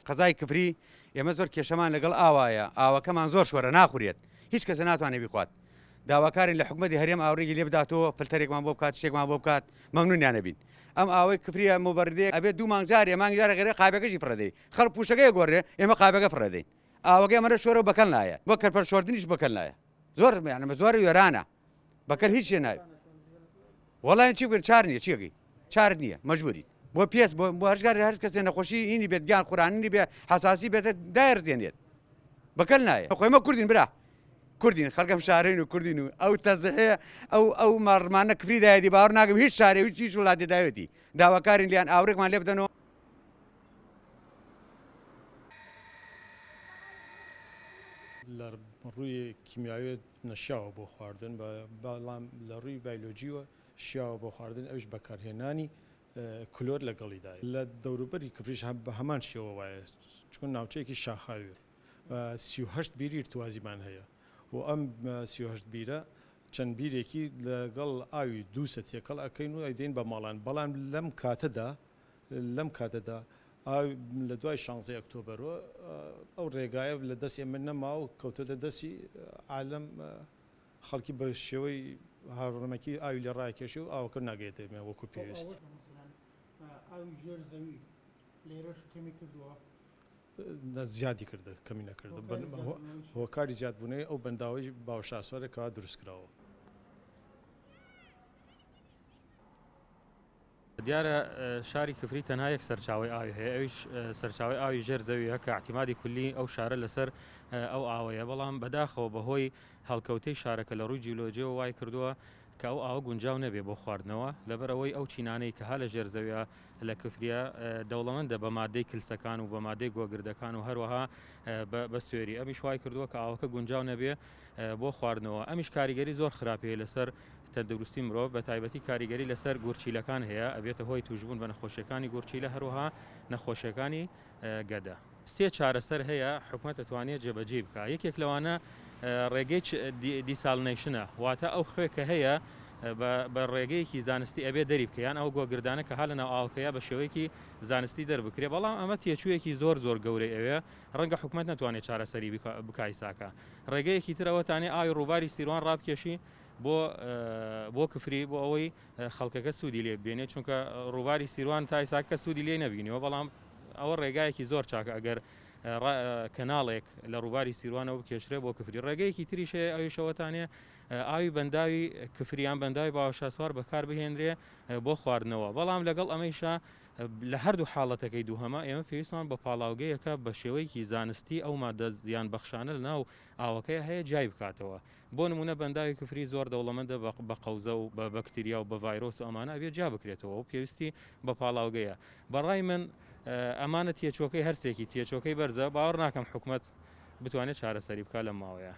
قەزای کفری ئێمە زۆر کێشەمان لەگەڵ ئاوایە ئاوەکەمان زۆر شۆرە ناخورێت هیچ کەسە ناتوانێت بیخوات داواکارین لە حکومەتی هەرێم ئاوڕێکی لێ بداتەوە فلتەرێکمان بۆ بکات شتێکمان بۆ بکات مەمنونیانە بین ئەم ئاوەی کفریە مبەردەیە ئەبێت دوو مانگ جارێ مانگ جارێ غێرە قابەکەشی فڕێدەی خەڵک پوشەکەی گۆڕێ ئێمە قابەکە فڕێدەین ئاوەکەی ئەمەرە شۆرە و بەکەل نایە بۆ کەرپەر شۆردنیش بەکەل نایە زۆر یانە زۆر وێرانە بەکەل هیچ شێ نایە وەڵای چی بکەین چار نییە چیەکەی چارت نییە مەجبوریت بۆ پێست بۆ بۆ هەرگار هەر کەسێ نەخۆشی هینی بێت گیان خوراننی بێ حساسی بێت دایرزێنێت بەکەل نایە خۆیمە کوردین برا کوردین خەڵکەم شارین و کوردین و ئەو تەزحێ ئەو ئەو ماڕمانە کفری دایەتی باوەڕ ناکەم هیچ شارێ هیچ هیچ وڵاتێ داوێتی داواکارین لیان ئاورێکمان لێ بدەنەوە. لە ڕووی کیمیاویە نەشیاوە بۆ خواردن بەڵام لە ڕووی بایلۆجیوە شیاوە بۆ خواردن ئەویش بەکارهێنانی کلۆر لەگەڵیدایە. لە دەوروبەری کفریش بە هەمان شێوە وایە چونکە ناوچەیەکی شاخاویە 38 بیری ارتوازیمان هەیە و ئەم 38 بیرە چەند بیرێکی لەگەڵ ئاوی دووسە تێکەڵ ئەکەین و ئەیدەین بە ماڵان بەڵام لەم کاتەدا لەم کاتەدا ئاو لە دوای شانزەی ئەکتۆبەرەوە ئەو ڕێگایە لە دەست ئێمە نەما و کەوتۆتە دەستی عالەم خەڵکی بە شێوەی هاڕەمەکی ئاوی لێ ڕاکێشی و ئاوەکە ناگەێتە ئێمە وەکو پێویست. ئاوی ژێر زەوی لێرەش کەمی کردووە؟ زیادی کردە کەمی نەکردە هۆکاری زیادبوونەوەی ئەو بەنداوەی باوەشاسوارە کەوا دروست کراوە. دیارە شاری کفری تەنها یەک سەرچاوەی ئاوی هەیە ئەویش سەرچاوەی ئاوی ژێر زەویە کە اعتیمادی کولی ئەو شارە لەسەر ئەو ئاوەیە بەڵام بەداخەوە بەهۆی هەڵکەوتەی شارەکە لە ڕووی جیولۆجیەوە وای کردووە کە ئەو ئاوە گونجاو نەبێ بۆ خواردنەوە لەبەر ئەوەی ئەو چینانەی کە ها لە ژێر زەویە لە کفریە دەوڵەمەندە بە مادەی کلسەکان و بە مادەی گۆگردەکان و هەروەها بە سوێری ئەمیش وای کردووە کە ئاوەکە گونجاو نەبێ بۆ خواردنەوە ئەمیش کاریگەری زۆر خراپی هەیە لەسەر تەندروستی مرۆڤ بە تایبەتی کاریگەری لەسەر گورچیلەکان هەیە، ئەبێتە هۆی توشبوون بە نەخۆشیەکانی گورچیلە هەروەها نەخۆشیەکانی گەدە. سێ چارەسەر هەیە حکومەت ئەتوانێت جێبەجێی بکا یەکێک لەوانە ڕێگەی desalination ە واتە ئەو خوێ کە هەیە بە ڕێگەیەکی زانستی ئەبێ دەری بکە یان ئەو گۆگردانە کە ها لە ناو ئاوەکەیە بە شێوەیەکی زانستی دەربکرێ بەڵام ئەمە تێچوویەکی زۆر زۆر گەورەی ئەوێ ڕەنگە حکومەت نەتوانێت چارەسەری بکا ئیساکە ڕێگەیەکی تر ئەوەتانێ ئاوی ڕووباری سیروان ڕابکێشی بۆ بۆ کفری بۆ ئەوەی خەڵکەکە سوودی لێ ببینێت چونکە ڕووباری سیروان تا ئیسا کە سوودی لێ نەبینیوە بەڵام ئەوە ڕێگایەکی زۆر چاکە ئەگەر کەناڵێک لە ڕووباری سیروانەوە بکێشرێ بۆ کفری ڕێگەیەکی تریش هەیە ئەویشەوەتانێ ئاوی بەنداوی کفریان بەنداوی باوەشاسوار بەکار بهێنرێ بۆ خواردنەوە بەڵام لەگەڵ ئەمەیشا لە هەردوو حاڵەتەکەی دووهەما ئێمە پێویستمان بە پاڵاوگەیەکە بە شێوەیەکی زانستی ئەو مادە زیان بەخشانە لە ناو ئاوەکەی هەیە جیای بکاتەوە بۆ نموونە بەنداوی کفری زۆر دەوڵەمەندە بە قەوزە و بە بەکتریا و بە ڤایرۆس و ئەمانە ئەبێ جیا بکرێتەوە و پێویستی بە پاڵاوگەیە. بە ڕای من ئەمانە تێچووەکەی هەرسێکی تێچووەکەی بەرزە باوەڕ ناکەم حکومەت بتوانێت چارەسەری بکات لەم ماوەیە.